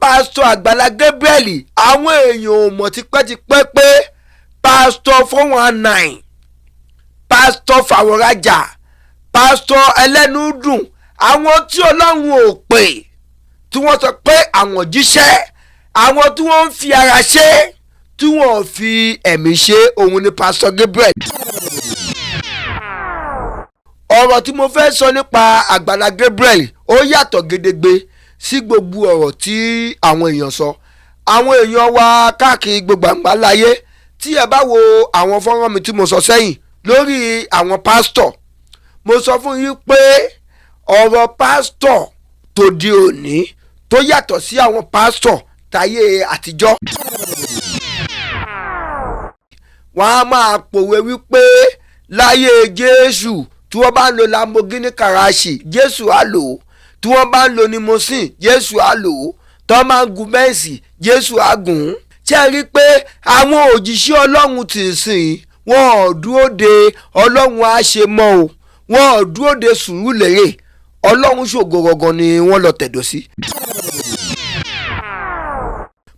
Pásítọ̀ Àgbàlá Gabriel, àwọn èèyàn ò mọ̀ tipẹ́tipẹ́ pé pásítọ̀ 419, pásítọ̀ Fàwọ̀rajà, pásítọ̀ ẹlẹ́nudùn, àwọn tí Ọlọ́run ò pè, tí wọ́n sọ pé àwọn jíṣẹ́, àwọn tí wọ́n ń fi ara ṣe, tí wọ́n fi ẹ̀mí ṣe, òun ni pásítọ̀ Gabriel. Ọ̀rọ̀ tí mo fẹ́ sọ nípa Àgbàlá Gabriel ó yàtọ̀ gedegbe sí gbogbo ọ̀rọ̀ tí àwọn èèyàn sọ. Àwọn èèyàn wa káàkiri gbogbo àgbáláyé, tí ẹ bá wo àwọn fọ́nrán mi tí mo sọ sẹ́yìn lórí àwọn pásítọ̀, mo sọ fún yín pé ọ̀rọ̀ pásítọ̀ tòde òní tó yàtọ̀ sí àwọn pásítọ̀ táyé àtijọ́. Wọ́n á máa pòwe wípé láyé Jésù, tí wọ́n bá ń lo Lamborghini karashi, Jésù á lò ó; tí wọ́n bá ń lo limousine, Jésù á lò ó; tí wọ́n bá ń gun Bẹ́ǹsì, Jésù á gùn ún. Ṣé ẹ rí i pé àwọn òjíṣẹ́ Ọlọ́run tì sìn, wọn ò dúró de Ọlọ́run á ṣe mọ́ o, wọn ò dúró de sùúrù lérè, Ọlọ́run ṣògo gangan ni wọ́n lọ tẹ̀dọ̀ sí.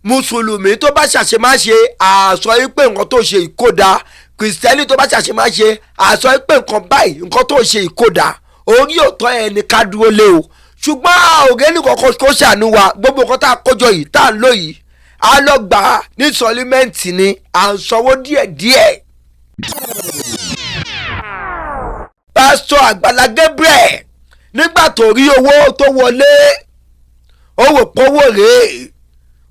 Mùsùlùmí tó bá ṣàṣemáṣe, àsọ yìí pé nǹkan tó ṣe ìkódà. Kìrìsìtẹ́nì tó bá ṣàṣemáṣe, àsọ yìí pé nǹkan báyìí, nǹkan tó ṣe ìkódà. Orí òótọ́ ẹni ká dúró lé o. Ṣùgbọ́n ògé nìkan kó ṣàánú wa. Gbogbo nǹkan tá a kójọ yìí, tá a ń lò yìí, a lọ gbà á ní sọlímẹ́ǹtì ni, à ń sanwó díẹ̀díẹ̀. Pásítọ̀ Àgbàlá Gabriel, nígbà tó rí owó tó wọlé, ó wò pọ́wọ́ rèé,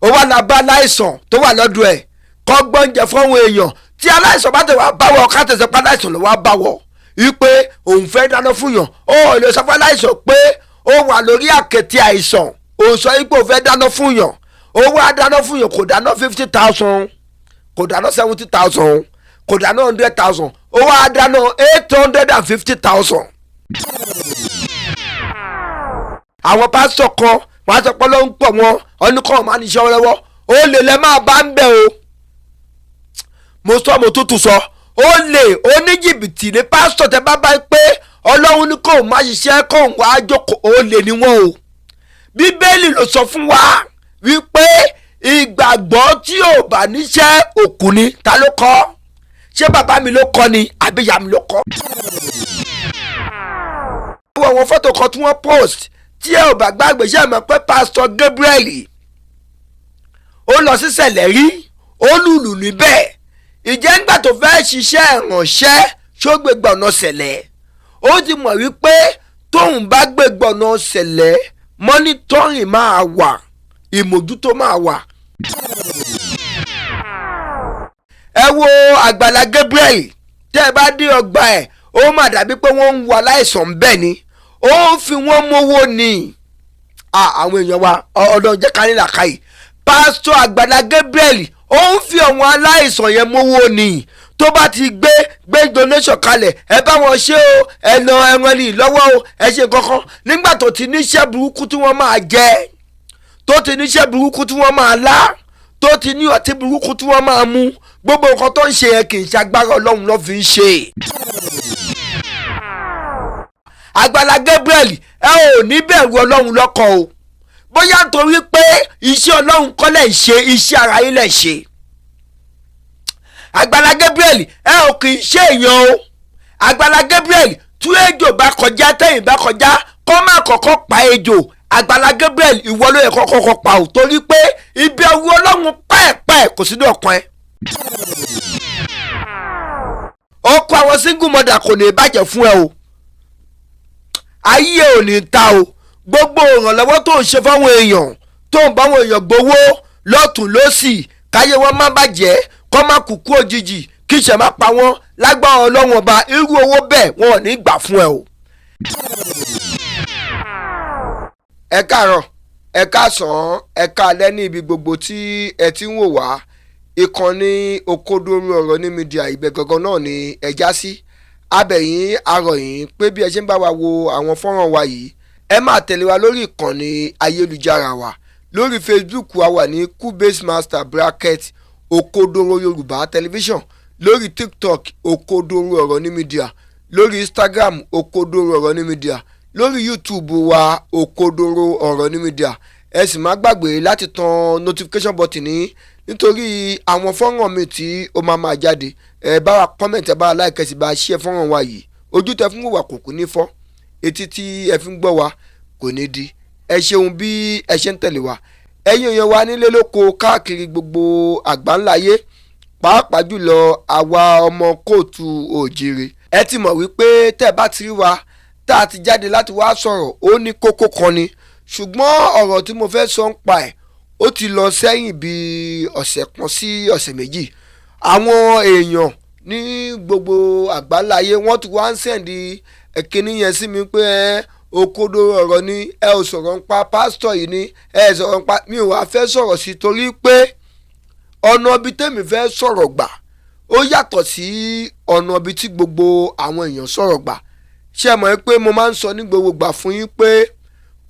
ó wà lábá aláìsàn tó wà lọ́dọ̀ ẹ̀ kọ́ gbọ́njẹ fọ́wọ́n èèyàn. Tí aláìsàn bá tẹ̀ wá báwọ̀, ká tẹ̀sẹ̀ pa aláìsàn ló wá báwọ̀ wípé òun fẹ́ dáná fún yàn, ó lè sọ fún aláìsàn pé ó wà lórí àkẹ́tì àìsàn, òun sọ wípé òun fẹ́ dáná fún yàn. Ó wá dáná fún yàn, kò dáná 50,000, kò dáná 70,000, kò dáná 100,000, ó wá dáná 850,000. Àwọn pásítọ̀ kan wọ́n á sọ pé ló ń pọ̀ wọn ọ̀nìkan máa ní iṣẹ́ lọ́wọ́, ó lè lẹ́ máa bá ń bẹ̀ o. Mo sọ, mo tútù sọ, ó lè oníjìbìtì ní pásítọ̀ tẹ bá bá pé Ọlọ́run ní kò má ṣiṣẹ́ kó ń wá jókòó, ó lè ní wọn o. Bíbélì ló sọ fún wa wípé ìgbàgbọ́ tí ò bá níṣẹ́ òkú ni. Ta ló kọ́? Ṣé bàbá mi ló kọ́ ni àbí ìyá mi ló kọ́? Àwọn fọ́tò kan tí wọ́n post, tí ẹ ò bá gbàgbé, ṣe mọ̀ pé pásítọ̀ Gabriel ó lọ sí sẹ̀lẹ̀ rí, ó lùlù níbẹ̀. Ìjẹ́ ńgbà tó fẹ́ ṣiṣẹ́ ìrànṣẹ́, ṣó gbégbá ọ̀nà sẹ̀lẹ̀? Ó ti mọ̀ wípé tóun bá gbégbá ọ̀nà sẹ̀lẹ̀, monitoring máa wà, ìmójútó máa wà. Ẹ wo Àgbàlá Gabriel, tẹ́ ẹ bá dé ọgbà ẹ̀, ó mà dàbí pé wọ́n ń wo aláìsàn bẹ́ẹ̀ ni, ó ń fi wọ́n mówó ni. Àwọn èèyàn wa, ọ̀dọ̀ jẹ́ ká nílà káyì. Pásítọ̀ Àgbàlá Gabriel ó ń fi àwọn aláìsàn yẹn mówó ni. Tó bá ti gbé gbé donation kalẹ̀, ẹ bá wọn ṣe o, ẹ na ẹran ní lọ́wọ́ o, ẹ ṣe kankan. Nígbà tó ti níṣẹ́ burúkú tí wọ́n máa jẹ, tó ti níṣẹ́ burúkú tí wọ́n máa lá, tó ti ní ọtí burúkú tí wọ́n máa mú, gbogbo nǹkan tó ń ṣe yẹn kì í ṣe agbára Ọlọ́run ló fi ń ṣe. Àgbàlá Gabriel, ẹ ò ní bẹ̀rù Ọlọ́run lọ́kàn o, bóyá nítorí pé iṣẹ́ Ọlọ́run kọ́ lẹ̀ ń ṣe, iṣẹ́ ara yín lẹ̀ ń ṣe. Àgbàlá Gabriel, ẹ ò kì í ṣe èèyàn o. Àgbàlá Gabriel, tí ejò bá kọjá, tẹ̀yìn bá kọjá, kọ́ má kọ́kọ́ pa ejò. Àgbàlá Gabriel, ìwọ ló yẹ kọ́kọ́ pa o, torí pé ìbẹ̀rù Ọlọ́run pẹ́ẹ̀pẹ́ẹ̀ kò sí ní ọkàn ẹ. Ọkọ àwọn single mother kò ní bàjẹ́ fún ẹ o, ayé ò ní ta o. Gbogbo ìrànlọ́wọ́ tó ń ṣe fáwọn èèyàn, tó ń báwọn èèyàn gbowó lọ́tún lọ́sì, káyé wọn má bàjẹ́, kọ́ má kúkú òjijì, kí ìṣẹ́ má pa wọ́n, lágbára Ọlọ́run ọba, irú owó bẹ́ẹ̀ wọn ò ní gbà fún ẹ o. Ẹ káàárọ̀, ẹ káàsán, ẹ káalẹ́ ní ibi gbogbo tí ẹ ti ń wò wá. Ìkànnì Òkodoro Ọ̀rọ̀ ní Media, ibẹ̀ gangan náà ni ẹ já sí. Abẹ̀yìn arọ̀yìn pé bí ẹ ṣe ń bá wa wo àwọn fọ́nrán wa yìí, ẹ máa tẹ̀lé wa lórí ìkànnì ayélujára wa. Lórí Facebook wa wà ní Kubase Master bracket Òkodoro Yorùbá Television, lórí TikTok Òkodoro Ọ̀rọ̀ ní Media, lórí Instagram Òkodoro Ọ̀rọ̀ ní Media, lórí YouTube wa Òkodoro Ọ̀rọ̀ ní Media. Ẹ sì má gbàgbé láti tan notification button ní, nítorí àwọn fọ́nrán mi tí ó máa máa jáde. Ẹ bá wa comment, ẹ bá wa like, ẹ sì bá a share fọ́nrán wa yìí. Ojú tẹ fún wa kò kú ní fọ́, etí tí ẹ fi ń gbọ́ wa kò ní di. Ẹ ṣeun bí ẹ ṣe ń tẹ̀lé wa, ẹ̀yin èèyàn wa nílé lóko káàkiri gbogbo àgbáńláyé, pàápàá jùlọ àwa ọmọ kóòtù òjìrè. Ẹ ti mọ̀ wípé tẹ́ ẹ bá ti rí wa tá a ti jáde láti wá sọ̀rọ̀, ó ní kókó kan ni. Ṣùgbọ́n ọ̀rọ̀ tí mo fẹ́ sọ ń pa ẹ̀, ó ti lọ sẹ́yìn bíi ọ̀sẹ̀ kan sí ọ̀sẹ̀ 2. Àwọn èèyàn ní gbogbo àgbáńláyé, wọ́n ti wá ń send kíní yẹn sí mi pé ẹ òkodoro ọ̀rọ̀ ni, ẹ ò sọ̀rọ̀ ń pa pásítọ̀ yìí ni, ẹ sọ̀rọ̀ ń pa. Mi ò wá fẹ́ sọ̀rọ̀ sí, torí pé ọ̀nà ibi tẹ́mi fẹ́ sọ̀rọ̀ gbà, ó yàtọ̀ sí ọ̀nà ibi tí gbogbo àwọn èèyàn sọ̀rọ̀ gbà. Ṣé ẹ mọ̀ pé mo máa ń sọ ní gbogbo gbà fún yín pé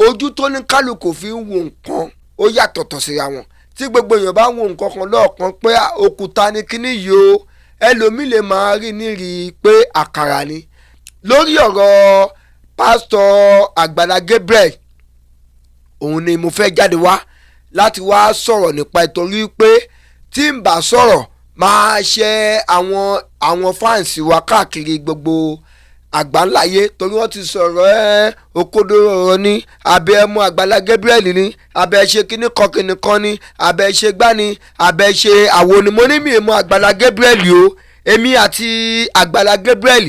ojú tó ní kálukú fi ń wo nǹkan, ó yàtọ̀tọ̀ síra wọn? Tí gbogbo èèyàn bá ń wo nǹkan kan lọ́ọ̀kan pé òkúta ni kíní yìí o, ẹlòmíì lè máa rí nírí pé àkàrà ni. Lórí ọ̀rọ̀ Pásítọ̀ Àgbàlá Gabriel, òun ni mo fẹ́ jáde wá láti wá sọ̀rọ̀ nípa, ìtorí pé tí n bá sọ̀rọ̀, máa ṣe àwọn fans wa káàkiri gbogbo àgbáńláyé, torí wọ́n ti sọ̀rọ̀ ẹ́ òkodoro ọ̀rọ̀ ní abẹ́ ẹmu Àgbàlá Gabriel ní abẹ́ ṣe kíní kan kíní kan ní abẹ́ ṣe gbá ní abẹ́ ṣe àwo ni. Mo ní mi mọ Àgbàlá Gabriel o. Èmi àti Àgbàlá Gabriel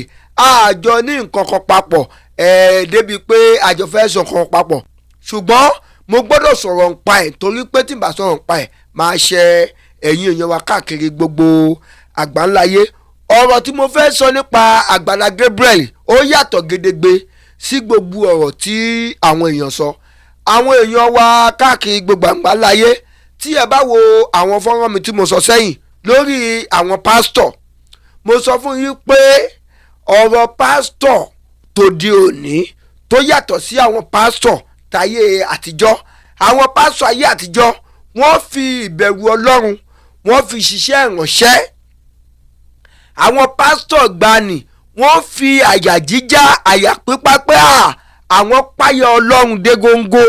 àjọ ní nǹkan kan papọ̀ ẹ̀ débi pé àjọ fẹ́ sọ nǹkan papọ̀, ṣùgbọ́n mo gbọ́dọ̀ sọ̀rọ̀ ń pa ẹ̀, torí pé tí n bá sọ̀rọ̀ ń pa ẹ̀, máa ṣe ẹ̀yin èèyàn wa káàkiri gbogbo àgbáńláyé. Ọ̀rọ̀ tí mo fẹ́ sọ nípa Àgbàlá Gabriel, ó yàtọ̀ gedegbe sí gbogbo ọ̀rọ̀ tí àwọn èèyàn sọ. Àwọn èèyàn wa káàkiri gbogbo àgbáńláyé, tí ẹ bá wo àwọn fọ́nrán mi tí mo sọ sẹ́yìn lórí àwọn pásítọ̀, mo sọ fún yín pé ọ̀rọ̀ pásítọ̀ tòde òní tó yàtọ̀ sí àwọn pásítọ̀ táyé àtijọ́. Àwọn pásítọ̀ ayé àtijọ́, wọ́n fi ìbẹ̀rù Ọlọ́run, wọ́n fi ṣiṣẹ́ ìránṣẹ́. Àwọn pásítọ̀ gbani, wọ́n fi àyà jíjá, àyà pípa pé à àwọn páyà Ọlọ́run dé góńgó,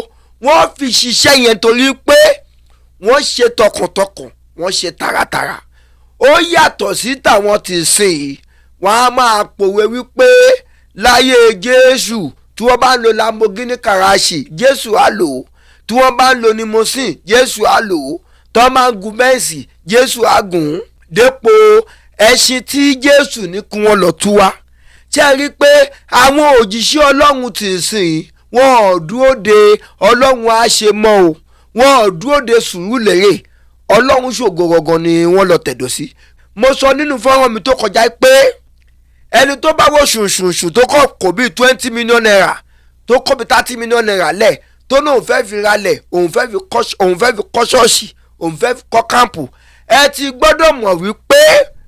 wọ́n fi ṣiṣẹ́ yẹn, torí pé wọ́n ṣe tọkàntọkàn, wọ́n ṣe taratara. Ó yàtọ̀ sí tàwọn tí sìn yìí. Wọ́n á máa pòwe wípé láyé Jésù, tí wọ́n bá ń lo Lamborghini karashi, Jésù á lò ó; tí wọ́n bá ń lo limousine, Jésù á lò ó; tí wọ́n bá ń gun Benz, Jésù á gùn ún, dépò ẹṣin tí Jésù ní kí wọ́n lọ tú wá. Ṣé ẹ rí i pé àwọn òjíṣẹ́ Ọlọ́run tì sìn, wọn ò dúró de Ọlọ́run á ṣe mọ́ o, wọn ò dúró de sùúrù lérè, Ọlọ́run ṣògo gangan ni wọ́n lọ tẹ̀dọ̀ sí? Mo sọ nínú fọ́nrán mi tó kọjá pé ẹni tó bá wò ṣùṣùṣù, tó kọ́ kò bíi ₦20 million, tó kọ́ bíi ₦30 million lẹ̀, tó náà òun fẹ́ fi ralẹ̀, òun fẹ́ fi kọ́ ṣọ́ọ̀ṣì, òun fẹ́ fi kọ́ camp, ẹ ti gbọ́dọ̀ mọ̀ wípé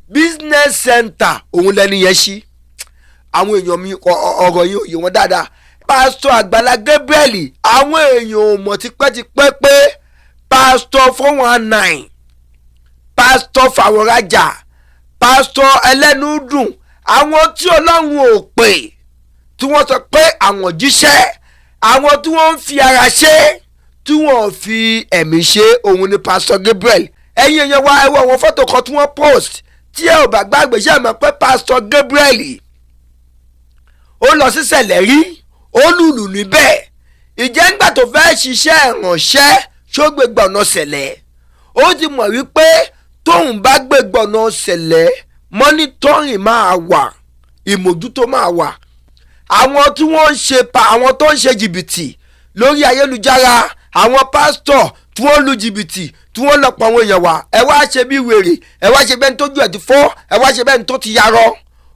business center òun lẹni yẹn ṣí. Àwọn èèyàn mi, ọ̀rọ̀ yìí ò yé wọn dáadáa. Pásítọ̀ Àgbàlá Gabriel, àwọn èèyàn ò mọ̀ tipẹ́tipẹ́ pé pásítọ̀ 419, pásítọ̀ fàwọ̀rajà, pásítọ̀ ẹlẹ́nu dùn, àwọn tí Ọlọ́run ò pè, tí wọ́n sọ pé àwọn jíṣẹ́, àwọn tí wọ́n ń fi ara ṣe, tí wọ́n fi ẹ̀mí ṣe, òun ni Pásítọ̀ Gabriel. Ẹ̀yin èèyàn wa, ẹ wo àwọn fọ́tò kan tí wọ́n post. Tí ẹ ò bá gbàgbé, ṣe mọ̀ pé Pásítọ̀ Gabriel, ó lọ sí Sẹ̀lẹ̀ rí, ó lùlù níbẹ̀. Ìjẹ́ ńgbà tó fẹ́ ṣiṣẹ́ ìrànṣẹ́, ṣó gbé gbọ̀nà Sẹ̀lẹ̀? Ó ti mọ̀ wípé tóun bá gbé gbọ̀nà Sẹ̀lẹ̀, monitoring máa wà, ìmójútó máa wà. Àwọn tí wọ́n ń ṣe pa, àwọn tó ń ṣe jìbìtì lórí ayélujára, àwọn pásítọ̀ tí wọ́n lu jìbìtì, tí wọ́n lọ pa àwọn èèyàn wá, ẹ wá ṣe bí wèrè, ẹ wá ṣe bẹ́ẹ̀ ní tójú ẹ̀ ti fọ́, ẹ wá ṣe bẹ́ẹ̀ ní tó ti yarọ.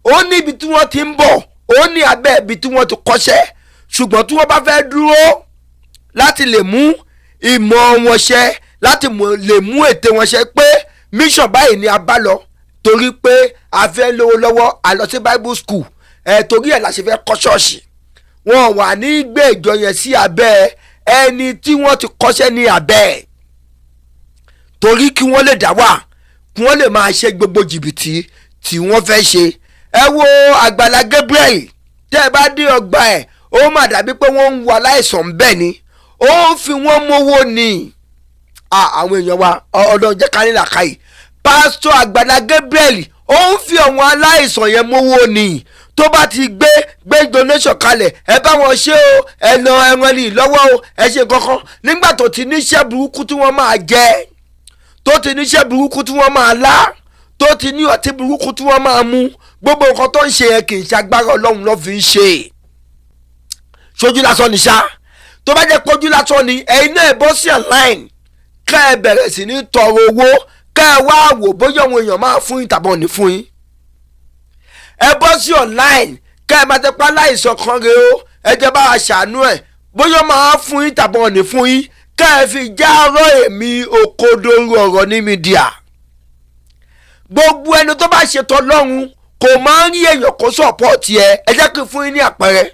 Ó ní ibi tí wọ́n ti ń bọ̀, ó ní abẹ́ ibi tí wọ́n ti kọ́ṣẹ́. Ṣùgbọ́n tí wọ́n bá fẹ́ dúró láti lè mú ìmọ̀ wọn ṣẹ, láti lè mú ète wọn ṣẹ pé mission báyìí ni a bá lọ, torí pé a fẹ́ lówó lọ́wọ́, a lọ sí Bible school ẹ̀, torí ẹ̀ la ṣe fẹ́ kọ́ ṣọ́ọ̀ṣì, wọn wà ní gbé ìjọ yẹn sí abẹ́ ẹni tí wọ́n ti kọ́ṣẹ́ ní abẹ́ ẹ̀, torí kí wọ́n lè dá wà, kí wọ́n lè máa ṣe gbogbo jìbìtì tí wọ́n fẹ́ ṣe. Ẹ wo Àgbàlá Gabriel, tẹ́ ẹ bá dé ọgbà ẹ̀, ó mà dàbí pé wọ́n ń wo aláìsàn bẹ́ẹ̀ ni. Ó ń fi wọ́n mówó ni. Àwọn èèyàn wa, ọ̀dọ̀ jẹ́ ká nílà káyì. Pásítọ̀ Àgbàlá Gabriel, ó ń fi àwọn aláìsàn yẹn mówó ni. Tó bá ti gbé donation kalẹ̀, ẹ bá wọn ṣe o, ẹ na ẹran ní lọ́wọ́ o, ẹ ṣe kankan. Nígbà tó ti níṣẹ́ burúkú tí wọ́n máa jẹ, tó ti níṣẹ́ burúkú tí wọ́n máa lá, tó ti ní ọtí burúkú tí wọ́n máa mú, gbogbo nǹkan tó ń ṣe yẹn, kì í ṣe agbára Ọlọ́run ló fi ń ṣe. Ṣojú lásán ni ṣá. Tó bá jẹ́ pójú lásán ni, ẹ̀yin náà bọ́ sí online, kẹ́ ẹ bẹ̀rẹ̀ sí ní tọrọ owó, kẹ́ ẹ wá wò bóyá àwọn èèyàn máa fún yín tàbọ̀ ní fún yín. Ẹ bọ́ sí online, kẹ́ ẹ máa tẹpá láìsàn kan rè o, ẹ jẹ́ bá a ṣàánú ẹ̀, bóyá máa fún yín tàbọ̀ ní fún yín, kẹ́ ẹ fi járọ̀ èmi òkodoro ọ̀rọ̀ ní media. Gbogbo ẹni tó bá ṣètò Ọlọ́run kò máa ń rí èèyàn kó support ẹ. Ẹ jẹ́ kí n fún yín ní àpẹẹrẹ.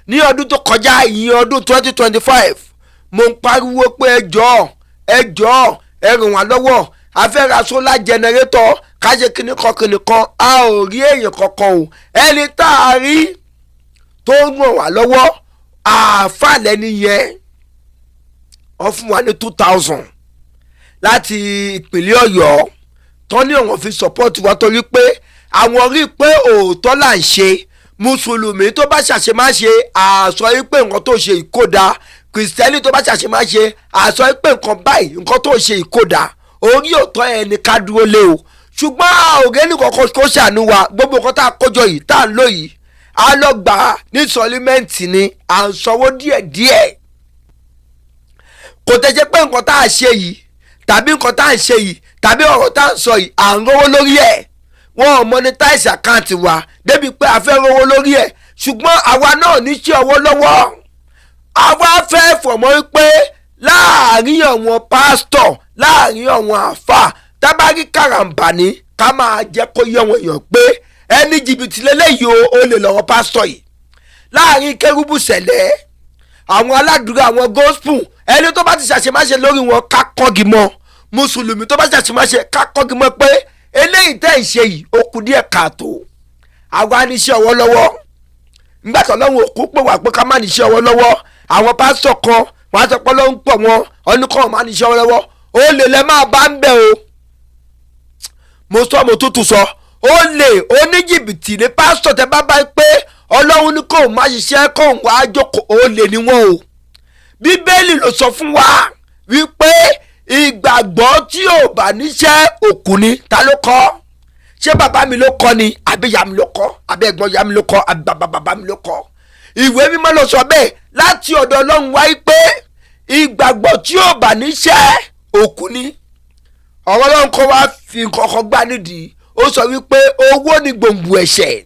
Ní ọdún tó kọjá, ìyẹn ọdún 2025, mo ń pariwo pé ẹ jọ̀ọ́, ẹ jọ̀ọ́, ẹ ràn wá lọ́wọ́, a fẹ́ ra solar generator, ká ṣe kíní kan kíní kan. A ò rí èèyàn kankan o. Ẹni tá a rí tó ń ràn wá lọ́wọ́, àáfàá lẹ́ni yẹn. Wọ́n fún wa ní 2,000 láti ìpínlẹ̀ Ọ̀yọ́, tán ní àwọn fi support wa torí pé àwọn rí i pé òótọ́ là ń ṣe. Mùsùlùmí tó bá ṣàṣemáṣe, àsọ yìí pé nǹkan tó ṣe ìkódà. Kìrìsìtẹ́nì tó bá ṣàṣemáṣe, àsọ yìí pé nǹkan báyìí, nǹkan tó ṣe ìkódà. Orí òótọ́ ẹni ká dúró lé o. Ṣùgbọ́n òré nìkan kó ṣàánú wa. Gbogbo nǹkan tá a kójọ yìí, tá a ń lò yìí, a lọ gbà á ní installment ni, à ń sanwó díẹ̀díẹ̀. Kò tẹ́jẹ́ pé nǹkan tá a ṣe yìí tàbí nǹkan tá a ń ṣe yìí tàbí ọ̀rọ̀ tá a ń sọ yìí, à ń rówó lórí ẹ̀. Wọn ò monetize account wa débi pé a fẹ́ rówó lórí ẹ̀. Ṣùgbọ́n àwa náà níṣẹ́ ọwọ́ lọ́wọ́. Àwa fẹ́ fọ̀mọ́ pé láàárín àwọn pásítọ̀, láàárín àwọn àáfàá, tábàrí karambani, ká máa jẹ́ kó yé àwọn èèyàn pé ẹni jìbìtì lélẹ́yìí o, ó lè lọ́wọ́ pásítọ̀ yìí. Láàárín kérúbù, sẹ̀lẹ̀, àwọn aládùúgbò, àwọn gospel, ẹni tó bá ti ṣàṣemáṣe lórí wọn, ká kọ́gi mọ́. Mùsùlùmí tó bá ṣàṣemáṣe, ká kọ́gi mọ́ pé eléyìí tẹ́ ń ṣe yìí, ó kù díẹ̀ káàtó. Àwa níṣẹ́ ọwọ́ lọ́wọ́. Nígbà tó lọ́wọ́ òkú pè wá pé ká má níṣẹ́ ọwọ́ lọ́wọ́, àwọn pásítọ̀ kan wọ́n á sọ pé ló ń pọ̀ wọn ọdún má níṣẹ́ ọwọ́ lọ́wọ́. Ó lè lẹ́ máa bá ń bẹ̀ o. Mo sọ, mo tútù sọ, ó lè oníjìbìtì ní pásítọ̀. Tẹ bá bá pé Ọlọ́run ní kò má ṣiṣẹ́, kò wá jókòó, ó lè ní wọn o. Bíbélì ló sọ fún wa wípé ìgbàgbọ́ tí ò bá níṣẹ́, òkú ni. Ta ló kọ́? Ṣé bàbá mi ló kọ́ ni, àbí ìyá mi ló kọ́, àbí ẹ̀gbọ́n ìyá mi ló kọ́, àbí bàbá bàbá mi ló kọ́? Ìwé Mímọ́ ló sọ bẹ́ẹ̀ láti ọ̀dọ̀ Ọlọ́run wáyé pé ìgbàgbọ́ tí ò bá níṣẹ́, òkú ni. Ọ̀rọ̀ Ọlọ́run kọ́ wá fi nǹkan kan gbá nídìí. Ó sọ wípé owó ni gbòǹgbò ẹ̀ṣẹ̀,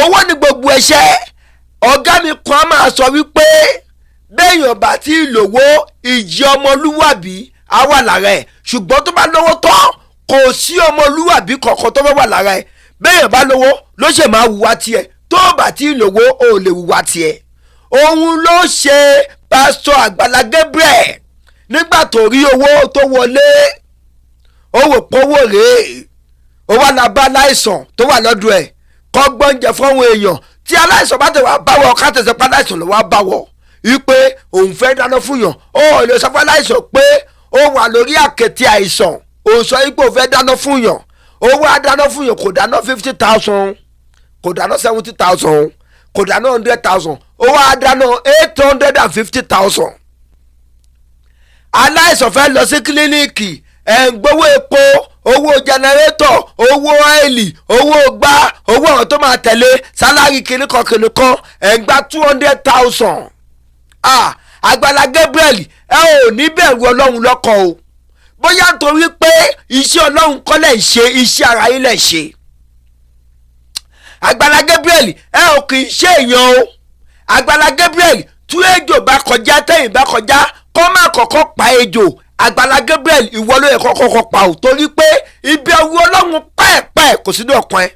owó ni gbòǹgbò ẹ̀ṣẹ̀. Ọ̀gá mi kan á máa sọ wípé béèyàn bá ti lówó, ìjì ọmọlúwàbí á wà lára ẹ̀, ṣùgbọ́n tó bá lówó tán, kò sí ọmọlúwàbí kankan tó bá wà lára ẹ̀. Béèyàn bá lówó ló ṣe máa hùwà tiẹ̀. Tó bá ti lówó, ò lè hùwà tiẹ̀. Òun ló ṣe Pásítọ̀ Àgbàlá Gabriel. Nígbà tó rí owó tó wọlé, ó wò pọ́wọ́ rèé, ó wà lábá aláìsàn tó wà lọ́dọ̀ ẹ̀, kọ́ gbọ́njẹ fọ́wọn èèyàn. Tí aláìsàn bá tẹ̀ wá báwọ̀, ká tẹ̀sẹ̀ pa aláìsàn ló wá báwọ̀ wípé òun fẹ́ dáná fún yàn, ó lè sọ fún aláìsàn pé ó wà lórí àkẹ́tì àìsàn, òun sọ wípé òun fẹ́ dáná fún yàn. Ó wá dáná fún yàn, kò dáná 50,000, kò dáná 70,000, kò dáná 100,000, ó wá dáná 850,000. Aláìsàn fẹ́ lọ sí kílíníìkì, ẹ̀ ń gbowó epo, owó generator, owó oil, owó gbá, owó àwọn tó máa tẹ̀lé, salary kìnnìkan kìnnìkan, ẹ̀ ń gba 200,000. Ah, Àgbàlá Gabriel, ẹ ò ní bẹ̀rù Ọlọ́run lọ́kàn o. Bóyá nítorí pé iṣẹ́ Ọlọ́run kọ́ lẹ̀ ń ṣe, iṣẹ́ ara yín lẹ̀ ń ṣe. Àgbàlá Gabriel, ẹ ò kì í ṣe èèyàn o. Àgbàlá Gabriel, tí ejò bá kọjá, tẹ̀yìn bá kọjá, kọ́ má kọ́kọ́ pa ejò. Àgbàlá Gabriel, ìwọ ló yẹ kọ́kọ́ pa ò, torí pé ìbẹ̀rù Ọlọ́run pẹ́ẹ̀pẹ́ẹ̀ kò sí ní ọkàn ẹ.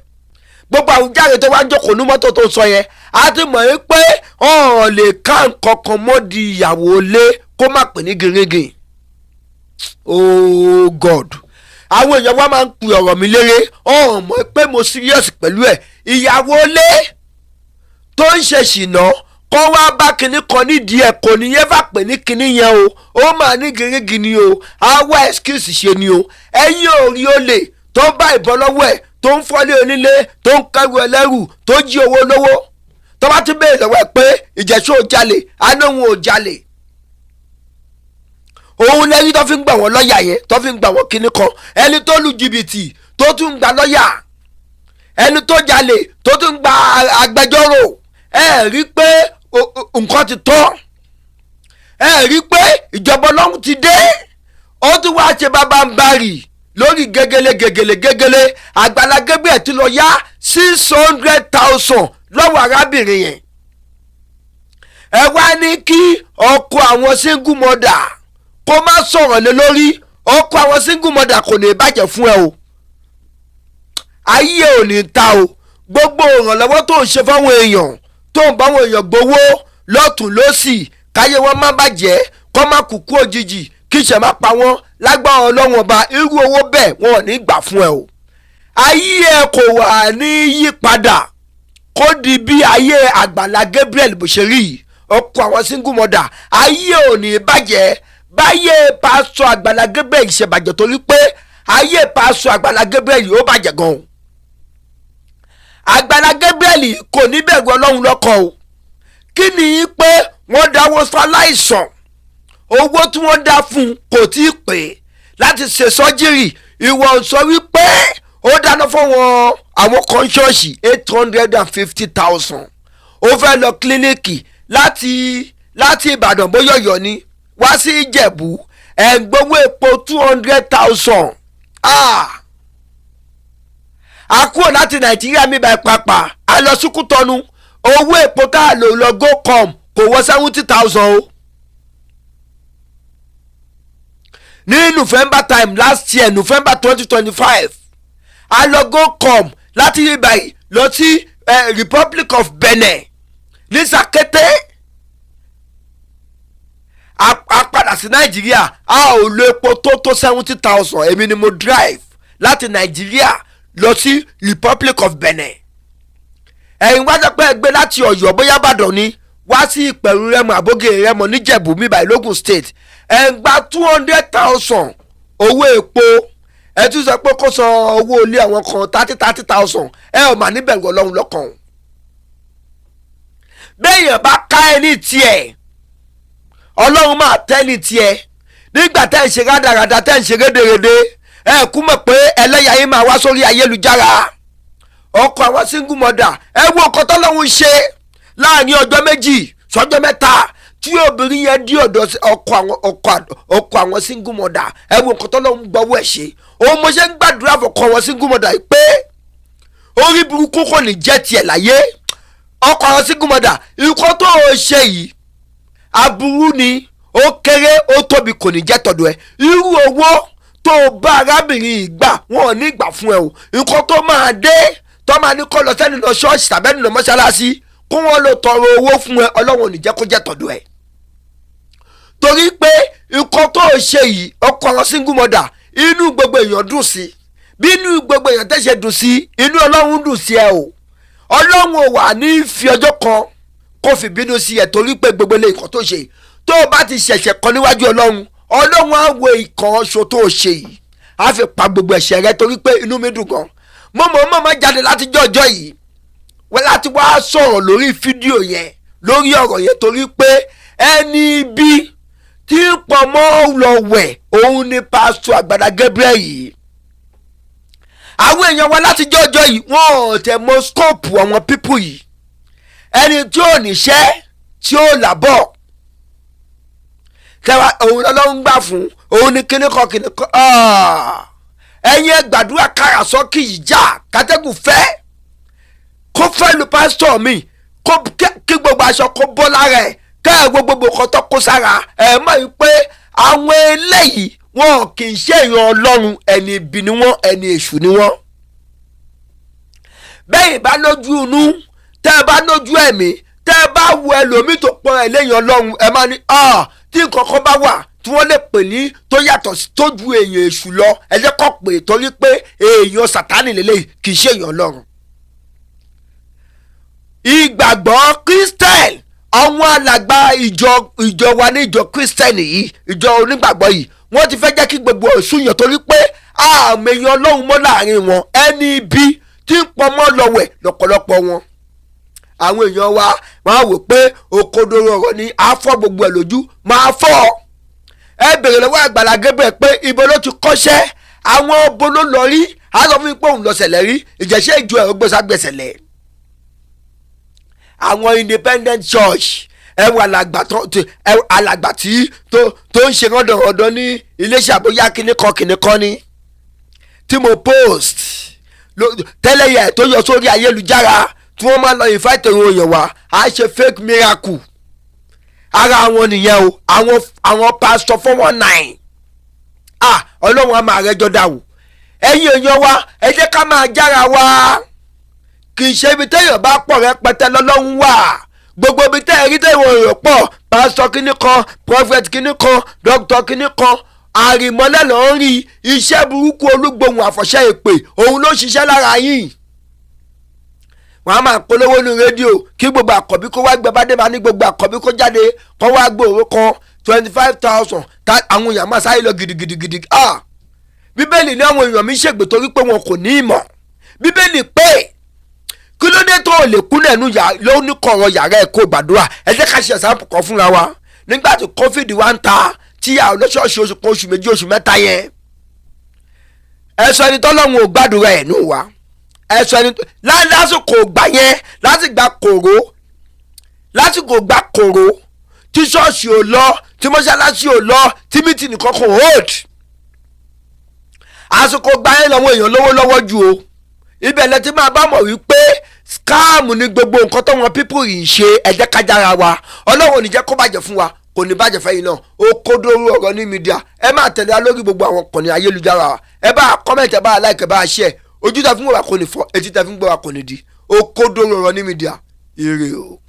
Gbogbo àwùjáde tó wá ń jókòó ní mọ́tò tó sọ yẹn, a ti mọ̀ ẹ́ pé ọ̀n lè ká nǹkan kan mọ́ di ìyàwó lé, kó má pè ní gírígì. Oh God, àwọn èèyàn wa máa ń pè ọ̀rọ̀ mi léré, ọ̀n mọ̀ pé mo serious pẹ̀lú ẹ̀. Ìyàwó lé tó ń ṣe ṣìnà, Kọ́ wá bá kinní kan nídìí ẹ̀, kò ní yẹn fà pé ní kinní yẹn o, ó máa ní gírígì ni o, á wá excuse ṣe ni o. Ẹ̀yin ò rí olè tó ń bá ìbọn lọ́wọ́ ẹ̀, tó ń fọ́lé onílé, tó ń kẹ́rù ẹlẹ́rù, tó jí owó lówó, tó bá tún béèrè lọ́wọ́ ẹ̀ pé ìjẹ́sọ́ ò jalè, á lóun ò jalè. Òun lẹ́yìn tó fi ń gbà wọ́n lọ́ọ̀yà yẹn, tó fi ń gbà wọ́n kinní kan. Ẹni tó lu jìbìtì tó tún ń gba lọ́ọ̀yà, ẹni tó jalè tó tún ń gba agbẹjọ́rò, ẹ rí pé nǹkan ti tọ́, ẹ rí pé ìjọba Ọlọ́run ti dé. Ó tún wá ṣe bàbá ń barì lórí gégélé gégélé gégélé. Àgbàlá Gabriel ti lọ yá 600,000 lọ́wọ́ arábìnrin yẹn. Ẹ wá ní kí ọkọ àwọn single mother kó má sọ̀rọ̀ lé lórí. Ọkọ àwọn single mother, kò ní bàjẹ́ fún ẹ o, ayé ò ní ta o. Gbogbo ìrànlọ́wọ́ tó ń ṣe fáwọn èèyàn, tó ń báwọn èèyàn gbowó lọ́tún lọ́sì, káyé wọn má bàjẹ́, kọ́ má kúkú òjijì, kí ìṣẹ̀ má pa wọ́n, lágbára Ọlọ́run Ọba, irú owó bẹ́ẹ̀ wọn ò ní gbà fún ẹ o. Ayé ẹ kò wà ní yí padà kó di bí ayé Àgbàlá Gabriel bó ṣe rí yìí. Ọkọ àwọn single mother, ayé ò ní bàjẹ́ báyé pásọ Àgbàlá Gabriel ṣe bàjẹ́, torí pé ayé pásọ Àgbàlá Gabriel ó bàjẹ́ gan-an. Àgbàlá Gabriel kò ní bẹ̀rù Ọlọ́run lọ́kàn o. Kí ni pé wọ́n dáwọ́ fáláìsàn, owó tí wọ́n dá fún un kò tí ì pé láti ṣe sọ́jírì. Ìwọ sọ wípé ó dáná fún wọn, àwọn kan ṣọ́ọ̀ṣì, 850,000. Ó fẹ́ lọ kílíníkì láti Ìbàdàn, bóyá Ọ̀yọ́ ni, wá sí Ìjẹ̀bú, ẹ̀ ń gbowó epo 200,000. A kúrò láti Nàìjíríà mi báyìí pàpà, a lọ sí Kútọ́nù, owó epo tá a lò lọ gocom kò wọ 70,000 o. Ní November time last year, November 2025, a lọ gocom láti ibàyìí lọ sí Republic of Benin ní Sàkété, a padà sí Nàìjíríà, a ò lo epo tó 70,000. Èmi ni mo drive láti Nàìjíríà lọ sí Republic of Benin. Ẹ̀yin wá sọ pé ẹ gbé láti Ọ̀yọ́, bóyá Ìbàdàn ni, wá sí Ìpẹ̀rù Rẹ́mọ, Àbógè Rẹ́mọ níjẹ̀bú mi báyìí, lógùn State, ẹ̀ ń gba 200,000 owó epo. Ẹ tún sọ pé kó san owó ilé àwọn kan 30,000. Ẹ ò mà níbẹ̀rù Ọlọ́run lọ́kàn o. Béèyàn bá ká ẹ ní tiẹ̀, Ọlọ́run máa tẹ́ ní tiẹ̀. Nígbà tẹ́ ń ṣe rádaràda, tẹ́ ń ṣe rédèrèdè, ẹ kú mọ̀ pé ẹlẹ́yà yín máa wá sórí ayélujára. Ọkọ àwọn single mother, ẹ wo nǹkan tọ́lọ́run ṣe láàrin ọjọ́ 2 sọ́jọ́ 3 tí obìnrin yẹn dí ọ̀dọ̀ ọkọ àwọn single mother. Ẹ wo nǹkan tọ́lọ́run gbọ́wọ́ ẹ̀ ṣe. Òun mo ṣe ń gbàdúrà fọkọ àwọn single mother yìí pé orí burúkú kò ní jẹ́ tiẹ̀ láyé. Ọkọ àwọn single mother, ikọ́ tó o ṣe yìí, aburú ni, ó kéré, ó tóbi, kò ní jẹ́ tọ̀dọ̀ ẹ. Irú owó tó o bá arábìnrin yìí gbà, wọn ò ní gbà fún ẹ o. Nǹkan tó máa dé, tó máa ní kó lọ sẹ́ni lọ ṣọ́ọ̀ṣì tàbí ẹni lọ mọ́ṣáláṣí, kó wọ́n lọ tọrọ owó fún ẹ, Ọlọ́run ò ní jẹ́ kó jẹ́ tọ̀dọ̀ ẹ, torí pé nǹkan tó o ṣe yìí, ọkọ àwọn single mother, inú gbogbo èèyàn dùn sí. Bí inú gbogbo èèyàn tẹ̀sẹ̀ dùn sí, inú Ọlọ́run dùn sí ẹ o. Ọlọ́run ò wà ní fi ọjọ́ kan kó fi bínú sí ẹ, torí pé gbogbo ilé ìkọ́ tó ṣe, tó o bá ti ṣẹ̀ṣẹ̀ kan níwájú Ọlọ́run, Ọlọ́run á wo ìkan ṣo tó o ṣe yìí, á fi pa gbogbo ẹ̀ṣẹ̀ rẹ. Torí pé inú mi dùn gan, mo mọ̀ mọ̀ máa jáde láti jọ́ ọjọ́ yìí wọ́n láti wá sọ̀rọ̀ lórí fídíò yẹn, lórí ọ̀rọ̀ yẹn, torí pé ẹni bí tí ń pọ̀ mọ́ lọ wẹ̀, òun ni pásítọ̀ Àgbàlá Gabriel yìí. Àwọn èèyàn wa láti jọ́ ọjọ́ yìí, wọ́n ò tẹ̀ mọ́ scope àwọn people yìí. Ẹni tí ò níṣẹ́, tí ò làbọ̀ tẹ́wà, òun lọ́lọ́run gbà fún, òun ní kíní kan kíní kan. Ẹ̀yin ẹ gbàdúrà kára sọ́kì yìí já, kátẹ́gùn fẹ́ kó fẹ́ lu pásítọ̀ mi, kí gbogbo aṣọ kó bọ́ lára ẹ̀, kẹ́ ẹ̀ gbogbo kan tó kó sára ẹ̀ mọ̀ yìí pé àwọn eléyìí, wọn kì í ṣe èèyàn Ọlọ́run, ẹni ibi ni wọ́n, ẹni èṣù ni wọ́n. Bẹ́ẹ̀ bá lójú inú, tẹ́ ẹ bá lójú ẹ̀mí, tẹ́ ẹ bá wo ẹlòmíì tó pọ́n ẹ lẹ́yìn Ọlọ́run, ẹ máa ní tí nǹkan kan bá wà tí wọ́n lè pè ní tó yàtọ̀ tó ju èèyàn èṣù lọ, ẹ jẹ́ kó pè, torí pé èèyàn Sàtánì lélẹ́yìí, kì í ṣe èèyàn Ọlọ́run. Ìgbàgbọ́ Christian Àwọn alàgbà ìjọ wa ní ìjọ Kírísítẹ́nì yìí, ìjọ onígbàgbọ́ yìí, wọ́n ti fẹ́ jẹ́ kí gbogbo òṣùyàn torí pé àmì èèyàn Ọlọ́run mọ́ láàrin wọn. Ẹni ibi tí ń pọnmọ́ lọ́wẹ̀ lọ́pọ̀lọpọ̀ wọn. Àwọn èèyàn wa máa wò pé òkodoro ọ̀rọ̀ ni àfọ́ gbogbo ẹ̀ lójú máa fọ́. Ẹ bèrè lọ́wọ́ Àgbàlá Gabriel pé ibo ló ti kọ́ṣẹ́, àwọn obo ló lọ rí. Á sọ fún mi pé òun lọ sẹ̀lẹ̀ rí ìjẹ̀ṣẹ́ ìjọ ẹ̀rọ gbèsàgbèsẹ̀lẹ̀ àwọn independent church. Ẹ wọ alàgbà tí tó ń ṣe rọ́dọ̀rọ̀dọ̀ ní iléeṣẹ́ àbóyá kinní kan kinní kan ní tí mo post tẹ́lẹ̀ yẹ tó yọ sórí ayélujára tí wọ́n máa lọ invite èrò èèyàn wá á ṣe fake miracle. Ara wọn nìyẹn o, àwọn pastor 419. Ah, Ọlọ́run á máa rẹ́jọ́ dà o. Ẹ̀yin èèyàn wa, ẹ jẹ́ ká máa jára wa. Kì í ṣe ibi téèyàn bá pọ̀ rẹpẹtẹ lọ́lọ́run wà. Gbogbo ibi tẹ́ ẹ rí téèyàn èèyàn pọ̀, pásítọ̀ kínní kan, prophet kínní kan, dókítà kínní kan, àrìmọ́lẹ̀ ló ń rí. Iṣẹ́ burúkú, olúgbòhùn àfọ̀ṣẹ́, èpè òun ló ṣiṣẹ́ lára yín. Wọ́n á máa polówó ní rédíò kí gbogbo àkọ́bí kó wá gbẹ bá dé, máa ní gbogbo àkọ́bí kó jáde kó wá gbòòrò kan 25,000. Àwọn èèyàn máa sáré lọ gidigidigidi. Ah, Bíbélì ní àwọn èèyàn mi ṣègbè torí pé wọn kò ní ìmọ̀. Bíbélì pé kí ló dé tó o lè kú nẹ̀nu ló ní kọ̀rọ̀ yàrá ẹ̀ kó gbàdúrà? Ẹ jẹ́ ká ṣe example kan fúnra wa. Nígbà tí COVID wá ń ta tí a lọ́ṣọ́ọ̀ṣì oṣù kan, oṣù 2, oṣù 3 yẹn, ẹ sọ ẹni tọ́lọ́run ò gbàdúrà ẹ̀ nù wá. Ẹ sọ ẹni lásìkò gbà yẹn, láti gba kòró, lásìkò gba kòró tí ṣọ́ọ̀ṣì ò lọ, tí mọ́ṣáláṣí ò lọ, tí meeting kankan hold, àsìkò gbà yẹn lọ́wọ́ èèyàn lówó lọ́wọ́ ju o. Ibẹ̀ lẹ ti máa bá mọ̀ wípé scam ni gbogbo nǹkan tó wọn people yìí ń ṣe. Ẹ jẹ́ ká jára wa. Ọlọ́run ò ní jẹ́ kó bàjẹ́ fún wa, kò ní bàjẹ́ fẹ́yìn náà. Ó kó dóró ọ̀rọ̀ ní media. Ẹ máa tẹ̀lé wa lórí gbogbo àwọn kànnì ayélujára wa. Ẹ bá comment, ẹ bá like, ẹ bá share. Ojú tẹ fún wa kò ní fọ́, etí tẹ fún wa kò ní di. Ó kó dóró ọ̀rọ̀ ní media. Ire o.